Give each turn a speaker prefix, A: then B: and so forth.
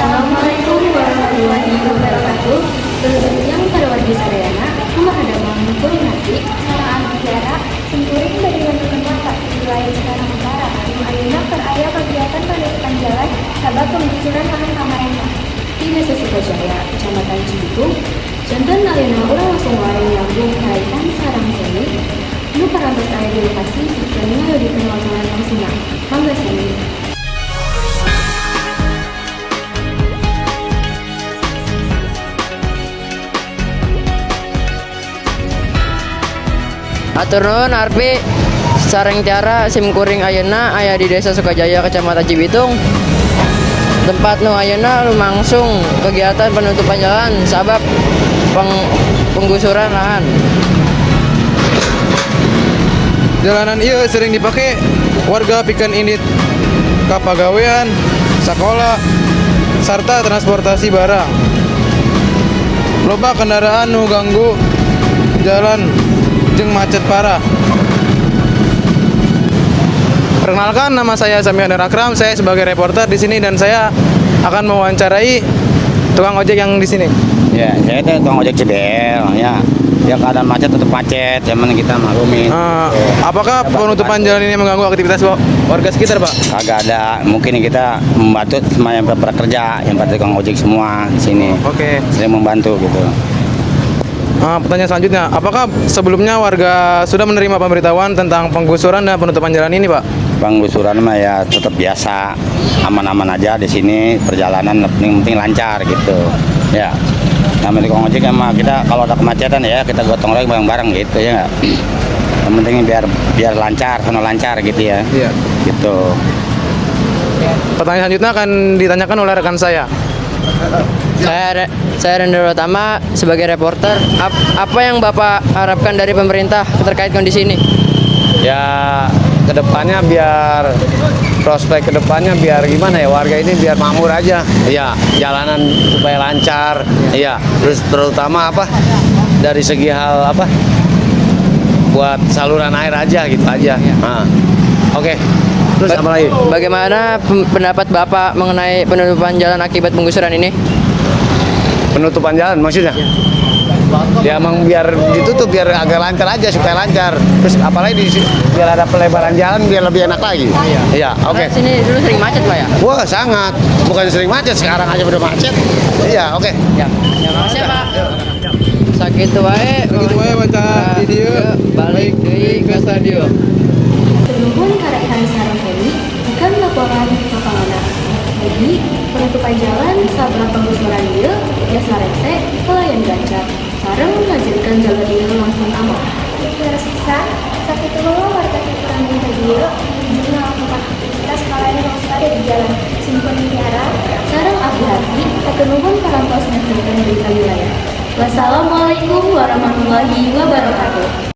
A: Assalamualaikum warahmatullahi wabarakatuh. Wilujeng siang para wargi sadayana, kumaha damang kuring nanti.
B: Sareng abdi Tiara, simkuring bade ngantokeun warta di wilayah Cikarang Utara. Anu ayeuna keur aya kegiatan penutupan jalan sabab penggusuran lahan pamarentah.
A: Di Desa Sukajaya, Kecamatan Cibitung, janten ayeuna urang langsung wae nyambung kaitan sareng seni nu parantos aya di lokasi pikeun ngayogikeun wartawan langsungna. Mangga, Seni.
C: Hatur nuhun, Arpi sareng Tiara. Simkuring ayeuna aya di Desa Sukajaya, Kecamatan Cibitung. Tempat nu ayeuna lumangsung kegiatan penutupan jalan sabab penggusuran lahan.
D: Jalanan ieu sering dipake warga pikeun indit ka pagawean, sakola, sarta transportasi barang. Loba kendaraan nu ganggu jalan jeung macet parah. Perkenalkan, nama saya Sami Andar Akram, saya sebagai reporter di sini dan saya akan mewawancarai tukang ojek yang di sini.
E: Ya, saya itu tukang ojek CBL, ya. Ya, keadaan macet tetap macet, cuman kita maklumin.
D: Apakah
E: Ya,
D: penutupan
E: bantu.
D: Jalan ini mengganggu aktivitas warga sekitar, Pak?
E: Kagak ada, mungkin kita membantu semua yang bekerja, yang pada tukang ojek semua di sini.
D: Oke.
E: Sering membantu gitu.
D: Pertanyaan selanjutnya, apakah sebelumnya warga sudah menerima pemberitahuan tentang penggusuran dan penutupan jalan ini, Pak?
E: Penggusuran mah ya tetap biasa, aman-aman aja di sini, perjalanan penting, penting lancar gitu. Ya. Namanya tukang ojek emang kita kalau ada kemacetan ya kita gotong royong bareng-bareng gitu ya nggak? Yang penting biar biar lancar, sono lancar gitu ya.
D: Iya.
E: Gitu.
D: Pertanyaan selanjutnya akan ditanyakan oleh rekan saya.
C: Saya Rendra Utama sebagai reporter. Apa yang Bapak harapkan dari pemerintah terkait kondisi ini?
F: Ya, kedepannya biar prospek kedepannya biar gimana ya, warga ini biar makmur aja ya, jalanan supaya lancar ya, terus terutama apa dari segi hal apa buat saluran air aja gitu aja. Nah, oke, terus apa lagi?
C: Bagaimana pendapat Bapak mengenai penutupan jalan akibat penggusuran ini?
F: Penutupan jalan maksudnya ya emang biar ditutup biar agak lancar aja, supaya lancar, terus apalagi biar ada pelebaran jalan biar lebih enak lagi iya, oke.
C: Karena sini dulu sering macet, Pak, ya?
F: Wah, sangat. Bukan sering macet, sekarang aja udah macet. Iya, oke.
C: Ya. Ya, makasih ya, Pak. Sakitu wae.
D: Sakitu wae baca di dieu.
C: Balik deui ke studio.
A: Nuhun ka rekan sareng Seni pikeun laporan lapanganna. Jadi, penutupan jalan sabab penggusuran ieu tiasa rese kalayan lancar. Sareng ngajadikeun jalur ieu langkung aman.
B: Leres pisan, sakitu heula warta ti urang dinten ieu, nuju ngalakukan aktivitas kalayan waspada di jalan. Simkuring Tiara,
A: Sareng abdi Harfi, hatur nuhun parantos nyaksikeun berita wilayah. Wassalamualaikum warahmatullahi wabarakatuh.